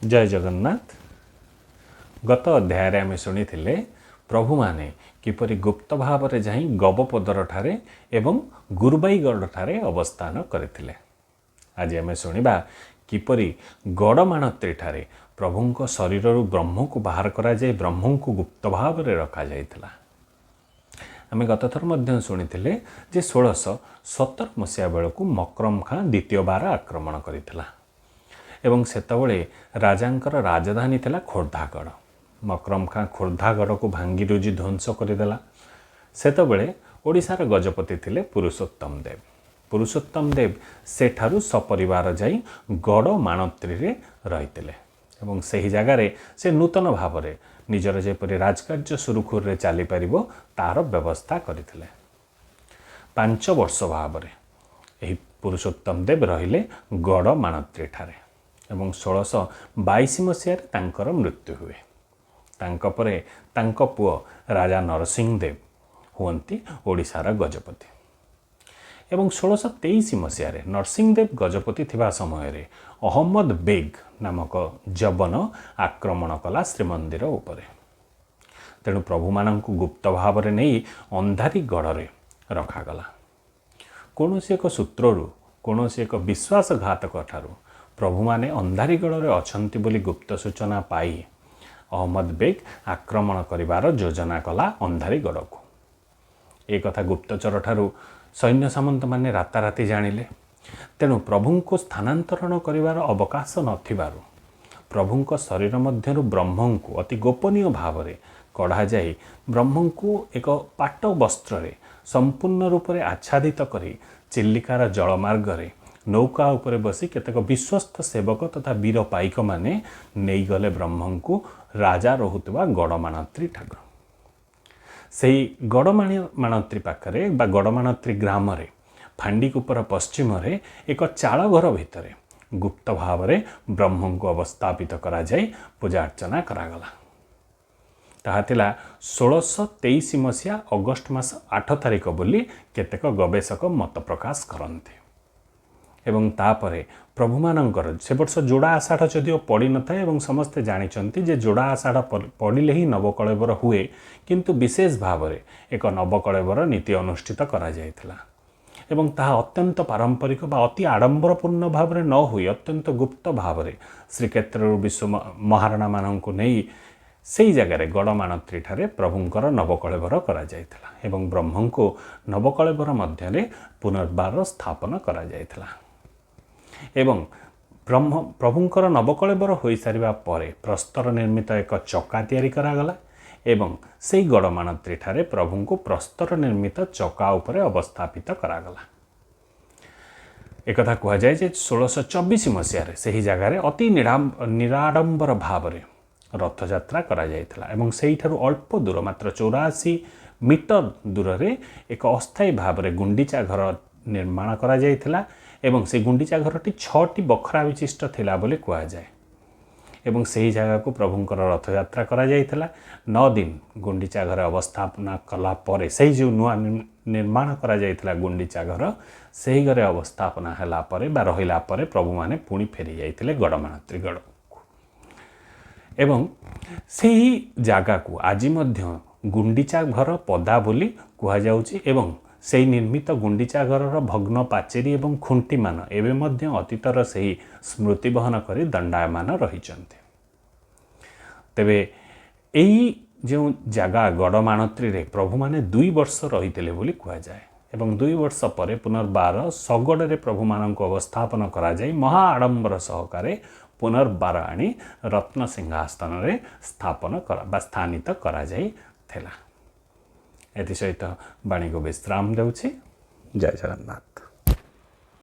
ଜୟ ଜଗନ୍ନାଥ। ଗତ ଅଧ୍ୟାୟରେ ଆମେ ଶୁଣିଥିଲେ ପ୍ରଭୁମାନେ କିପରି ଗୁପ୍ତ ଭାବରେ ଯାଇ ଗବପଦରଠାରେ ଏବଂ ଗୁରୁବାଇଗଡ଼ଠାରେ ଅବସ୍ଥାନ କରିଥିଲେ। ଆଜି ଆମେ ଶୁଣିବା କିପରି ଗଡ଼ମାଣତ୍ରୀଠାରେ ପ୍ରଭୁଙ୍କ ଶରୀରରୁ ବ୍ରହ୍ମକୁ ବାହାର କରାଯାଇ ବ୍ରହ୍ମଙ୍କୁ ଗୁପ୍ତ ଭାବରେ ରଖାଯାଇଥିଲା। ଆମେ ଗତଥର ମଧ୍ୟ ଶୁଣିଥିଲେ ଯେ 1617 ମସିହା ବେଳକୁ ମକ୍ରମ ଖାଁ ଦ୍ୱିତୀୟବାର ଆକ୍ରମଣ କରିଥିଲା ଏବଂ ସେତେବେଳେ ରାଜାଙ୍କର ରାଜଧାନୀ ଥିଲା ଖୋର୍ଦ୍ଧାଗଡ଼। ମକ୍ରମ ଖାଁ ଖୋର୍ଦ୍ଧାଗଡ଼କୁ ଭାଙ୍ଗିରୁଜି ଧ୍ୱଂସ କରିଦେଲା। ସେତେବେଳେ ଓଡ଼ିଶାର ଗଜପତି ଥିଲେ ପୁରୁଷୋତ୍ତମ ଦେବ। ପୁରୁଷୋତ୍ତମ ଦେବ ସେଠାରୁ ସପରିବାର ଯାଇ ଗଡ଼ ମାଣତ୍ରୀରେ ରହିଥିଲେ ଏବଂ ସେହି ଜାଗାରେ ସେ ନୂତନ ଭାବରେ ନିଜର ଯେପରି ରାଜକାର୍ଯ୍ୟ ସୁରୁଖୁରୁରେ ଚାଲିପାରିବ, ତାର ବ୍ୟବସ୍ଥା କରିଥିଲେ। 5 ବର୍ଷ ଭାବରେ ଏହି ପୁରୁଷୋତ୍ତମ ଦେବ ରହିଲେ ଗଡ଼ ମାଣତ୍ରୀଠାରେ ଏବଂ 1622 ମସିହାରେ ତାଙ୍କର ମୃତ୍ୟୁ ହୁଏ। ତାଙ୍କ ପରେ ତାଙ୍କ ପୁଅ ରାଜା ନରସିଂହ ଦେବ ହୁଅନ୍ତି ଓଡ଼ିଶାର ଗଜପତି ଏବଂ 1623 ମସିହାରେ ନରସିଂହ ଦେବ ଗଜପତି ଥିବା ସମୟରେ ଅହମ୍ମଦ ବେଗ ନାମକ ଯବନ ଆକ୍ରମଣ କଲା ଶ୍ରୀମନ୍ଦିର ଉପରେ। ତେଣୁ ପ୍ରଭୁମାନଙ୍କୁ ଗୁପ୍ତ ଭାବରେ ନେଇ ଅନ୍ଧାରୀ ଗଡ଼ରେ ରଖାଗଲା। କୌଣସି ଏକ ସୂତ୍ରରୁ, କୌଣସି ଏକ ବିଶ୍ୱାସଘାତକ ଠାରୁ ପ୍ରଭୁମାନେ ଅନ୍ଧାରୀଗଡ଼ରେ ଅଛନ୍ତି ବୋଲି ଗୁପ୍ତ ସୂଚନା ପାଇ ଅହମ୍ମଦ ବେଗ ଆକ୍ରମଣ କରିବାର ଯୋଜନା କଲା ଅନ୍ଧାରୀଗଡ଼କୁ। ଏ କଥା ଗୁପ୍ତଚର ଠାରୁ ସୈନ୍ୟ ସାମନ୍ତମାନେ ରାତାରାତି ଜାଣିଲେ। ତେଣୁ ପ୍ରଭୁଙ୍କୁ ସ୍ଥାନାନ୍ତରଣ କରିବାର ଅବକାଶ ନଥିବାରୁ ପ୍ରଭୁଙ୍କ ଶରୀର ମଧ୍ୟରୁ ବ୍ରହ୍ମଙ୍କୁ ଅତି ଗୋପନୀୟ ଭାବରେ କଢ଼ାଯାଇ ବ୍ରହ୍ମଙ୍କୁ ଏକ ପାଟ ବସ୍ତ୍ରରେ ସମ୍ପୂର୍ଣ୍ଣ ରୂପରେ ଆଚ୍ଛାଦିତ କରି ଚିଲିକାର ଜଳମାର୍ଗରେ ନୌକା ଉପରେ ବସି କେତେକ ବିଶ୍ୱସ୍ତ ସେବକ ତଥା ବୀର ପାଇକମାନେ ନେଇଗଲେ ବ୍ରହ୍ମଙ୍କୁ ରାଜା ରହୁଥିବା ଗଡ଼ମାଣତ୍ରୀ ଠାକୁର। ସେଇ ଗଡ଼ମାଣି ମାଣତ୍ରୀ ପାଖରେ ବା ଗଡ଼ମାଣତ୍ରୀ ଗ୍ରାମରେ ଫାଣ୍ଡିକୂପର ପଶ୍ଚିମରେ ଏକ ଚାଳଘର ଭିତରେ ଗୁପ୍ତ ଭାବରେ ବ୍ରହ୍ମଙ୍କୁ ଅବସ୍ଥାପିତ କରାଯାଇ ପୂଜା ଅର୍ଚ୍ଚନା କରାଗଲା। ତାହା ଥିଲା 1623 ମସିହା ଅଗଷ୍ଟ ମାସ 8 ତାରିଖ ବୋଲି କେତେକ ଗବେଷକ ମତ ପ୍ରକାଶ କରନ୍ତି। ଏବଂ ତାପରେ ପ୍ରଭୁମାନଙ୍କର ସେ ବର୍ଷ ଯୋଡ଼ା ଆଷାଢ଼ ଯଦିଓ ପଡ଼ିନଥାଏ ଏବଂ ସମସ୍ତେ ଜାଣିଛନ୍ତି ଯେ ଯୋଡ଼ା ଆଷାଢ଼ ପଡ଼ିଲେ ହିଁ ନବକଳେବର ହୁଏ, କିନ୍ତୁ ବିଶେଷ ଭାବରେ ଏକ ନବକଳେବର ନୀତି ଅନୁଷ୍ଠିତ କରାଯାଇଥିଲା ଏବଂ ତାହା ଅତ୍ୟନ୍ତ ପାରମ୍ପରିକ ବା ଅତି ଆଡ଼ମ୍ବରପୂର୍ଣ୍ଣ ଭାବରେ ନ ହୋଇ ଅତ୍ୟନ୍ତ ଗୁପ୍ତ ଭାବରେ ଶ୍ରୀକ୍ଷେତ୍ରରୁ ବିଶ୍ୱ ମହାରଣାମାନଙ୍କୁ ନେଇ ସେଇ ଜାଗାରେ ଗଡ଼ମାଣତ୍ରୀଠାରେ ପ୍ରଭୁଙ୍କର ନବକଳେବର କରାଯାଇଥିଲା ଏବଂ ବ୍ରହ୍ମଙ୍କୁ ନବକଳେବର ମଧ୍ୟରେ ପୁନର୍ବାର ସ୍ଥାପନ କରାଯାଇଥିଲା। ଏବଂ ବ୍ରହ୍ମ ପ୍ରଭୁଙ୍କର ନବକଳେବର ହୋଇସାରିବା ପରେ ପ୍ରସ୍ତର ନିର୍ମିତ ଏକ ଚକା ତିଆରି କରାଗଲା ଏବଂ ସେଇ ଗଡ଼ମାଣତ୍ରୀଠାରେ ପ୍ରଭୁଙ୍କୁ ପ୍ରସ୍ତର ନିର୍ମିତ ଚକା ଉପରେ ଅବସ୍ଥାପିତ କରାଗଲା। ଏକଥା କୁହାଯାଏ ଯେ 1624 ମସିହାରେ ସେହି ଜାଗାରେ ଅତି ନିରାଡ଼ମ୍ବର ଭାବରେ ରଥଯାତ୍ରା କରାଯାଇଥିଲା ଏବଂ ସେଇଠାରୁ ଅଳ୍ପ ଦୂର, ମାତ୍ର 84 ମିଟର ଦୂରରେ ଏକ ଅସ୍ଥାୟୀ ଭାବରେ ଗୁଣ୍ଡିଚା ଘର ନିର୍ମାଣ କରାଯାଇଥିଲା ଏବଂ ସେ ଗୁଣ୍ଡିଚା ଘରଟି ଛଅଟି ବଖରା ବିଶିଷ୍ଟ ଥିଲା ବୋଲି କୁହାଯାଏ ଏବଂ ସେହି ଜାଗାକୁ ପ୍ରଭୁଙ୍କର ରଥଯାତ୍ରା କରାଯାଇଥିଲା। 9 ଦିନ ଗୁଣ୍ଡିଚା ଘରେ ଅବସ୍ଥାପନା କଲା ପରେ, ସେହି ଯେଉଁ ନୂଆ ନିର୍ମାଣ କରାଯାଇଥିଲା ଗୁଣ୍ଡିଚା ଘର, ସେହି ଘରେ ଅବସ୍ଥାପନା ହେଲା ପରେ ବା ରହିଲା ପରେ ପ୍ରଭୁମାନେ ପୁଣି ଫେରି ଯାଇଥିଲେ ଗଡ଼ମାଣତ୍ରୀ ଗଡ଼କୁ। ଏବଂ ସେହି ଜାଗାକୁ ଆଜି ମଧ୍ୟ ଗୁଣ୍ଡିଚା ଘର ପଦା ବୋଲି କୁହାଯାଉଛି ଏବଂ ସେହି ନିର୍ମିତ ଗୁଣ୍ଡିଚା ଘରର ଭଗ୍ନ ପାଚେରୀ ଏବଂ ଖୁଣ୍ଟିମାନ ଏବେ ମଧ୍ୟ ଅତୀତର ସେହି ସ୍ମୃତି ବହନ କରି ଦଣ୍ଡାୟମାନ ରହିଛନ୍ତି। ତେବେ ଏଇ ଯେଉଁ ଜାଗା ଗଡ଼ମାଣତ୍ରୀରେ ପ୍ରଭୁମାନେ 2 ବର୍ଷ ରହିଥିଲେ ବୋଲି କୁହାଯାଏ ଏବଂ 2 ବର୍ଷ ପରେ ପୁନର୍ବାର ଶଗଡ଼ରେ ପ୍ରଭୁମାନଙ୍କୁ ଅବସ୍ଥାପନ କରାଯାଇ ମହା ଆଡ଼ମ୍ବର ସହକାରେ ପୁନର୍ବାର ଆଣି ରତ୍ନ ସିଂହାସନରେ ସ୍ଥାପନ ବା ସ୍ଥାନିତ କରାଯାଇଥିଲା। ଏଥିସହିତ ବାଣୀକୁ ବିଶ୍ରାମ ଦେଉଛି। ଜୟ ଜଗନ୍ନାଥ।